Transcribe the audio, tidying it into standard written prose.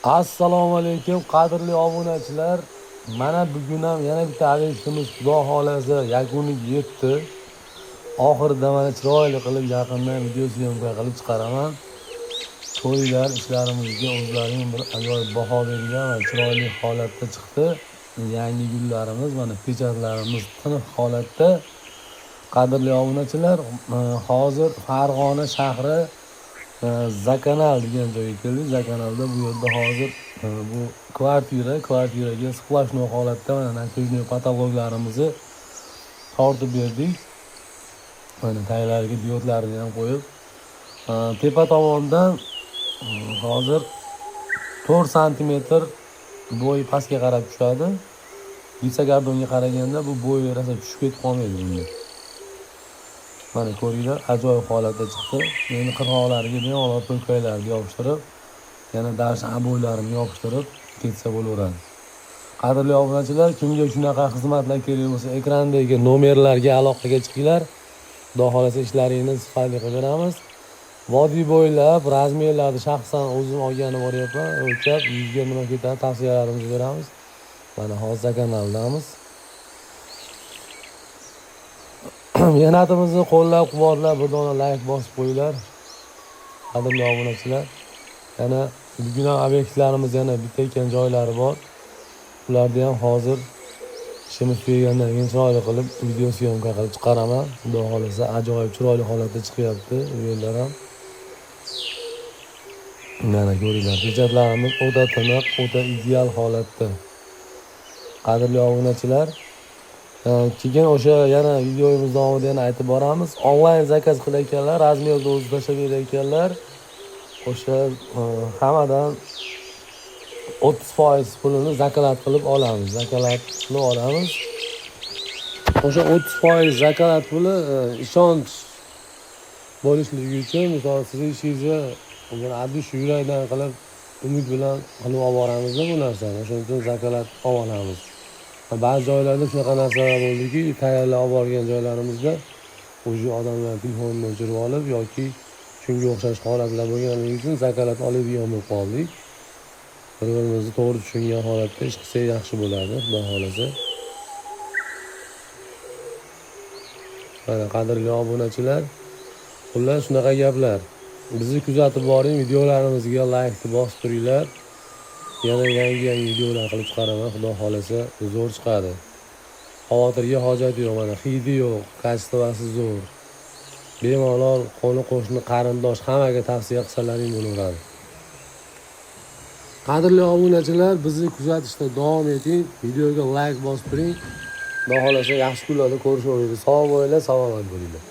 Assalomu alaykum qadrli obunachilar. Mana bugun ham yana bitta obyektimiz Xudo xolasa yakuniga yetdi. Oxirida mana chiroyli qilib yaqindan video syomka qilib chiqaraman. To'ylar ishlarimizga o'zlarining bir ajoyib baho bergan va chiroyli holatda chiqdi. Yangi gullarimiz, mana pechatlarimiz tiniq holatda. Qadrli obunachilar, hozir Farg'ona shahri Zakanal degan joyga keldik. Zakanalda bu yerda hozir bu kvartiraga сплошной holatda mana натяжной potoloklarimizni tortib berdik. Mana taglariga diodlarni ham qo'yib, tepa tomondan hozir 4 santimetr bo'yi pastga qarab tushadi. Gipsokartonga qaraganda bu bo'yi rosa tushib ketib qolmaydi bunga. Mana ko'ringlar, ajoyib holatda chiqdi. Endi qirg'oqlariga bemalol po'lkaylarni yopishtirib, yana dars oboylarini yopishtirib ketsa bo'laveradi. Qadrli obunachilar, kimga shunaqa xizmatlar kerak bo'lsa, ekrandagi nomerlarga aloqaga chiqinglar. Xudo xolasa ishlaringni sifatli qilib beramiz. Vodiy bo'ylab razmerlarni shaxsan o'zim olgani boryapman, o'lchab yuzga nima ketadi tavsiyalarimizni beramiz. Mana hozir kanaldamiz. Mehnatimizni qo'llab-quvvatlab bir dona like bosib qo'yinglar. Qadrli obunachilar, yana bugun ham obyektlarimiz yana bitayotgan joylari bor. Ularni ham hozir ishimiz tugagandan keyin chiroyli qilib video syomka qilib chiqaraman. Xudo xolasa ajoyib chiroyli holatda chiqyapti u yerlar ham. Mana ko'ringlar, pechatlarimiz o'ta tiniq, o'ta ideal holatda. Qadrli obunachilar, keyin o'sha yana videomiz davomida yana aytib boramiz. Onlayn zakaz qilayotganlar, razmerni o'zi tashlab berayotganlar o'sha hammadan 30% pulini zakalat qilib olamiz. Zakalat qilib olamiz. O'sha 30% zakalat puli ishonch bo'lishligi uchun, misol sizni ishingizni bir adus yurakdan qilib, umid bilan qilib olib boramizda bu narsani. O'shaning uchun zakalat olib olamiz. Ba'zi joylarda shunaqa narsalar bo'ldiki, tayyorlab olib borgan joylarimizda o'sha odamlar telefonni o'chirib olib yoki shunga o'xshash holatlar bo'lganligi uchun zakalat oladigan bo'lib qoldik. Bir-birimizni to'g'ri tushungan holatda ish qilsak yaxshi bo'ladi, Xudo xolasa. Mana qadrli obunachilar, xullas shunaqa gaplar. Bizni kuzatib boring, videolarimizga like bosib turinglar. Yana yangi videolar qilib chiqaraman, Xudo xolasa zo'r chiqadi. Xavotirga hojat yo'q, mana hidi yo'q, kачествоsi zo'r. Bemalol qo'ni qo'shni, qarindosh hammaga tavsiya qilsalaring bo'laveradi. Qadrli obunachilar, bizni kuzatishda davom eting. Videoga like bosib turing. Xudo xolasa yaxshi kunlarda ko'rishaveramiz. Sog' bo'linglar, salomat bo'linglar.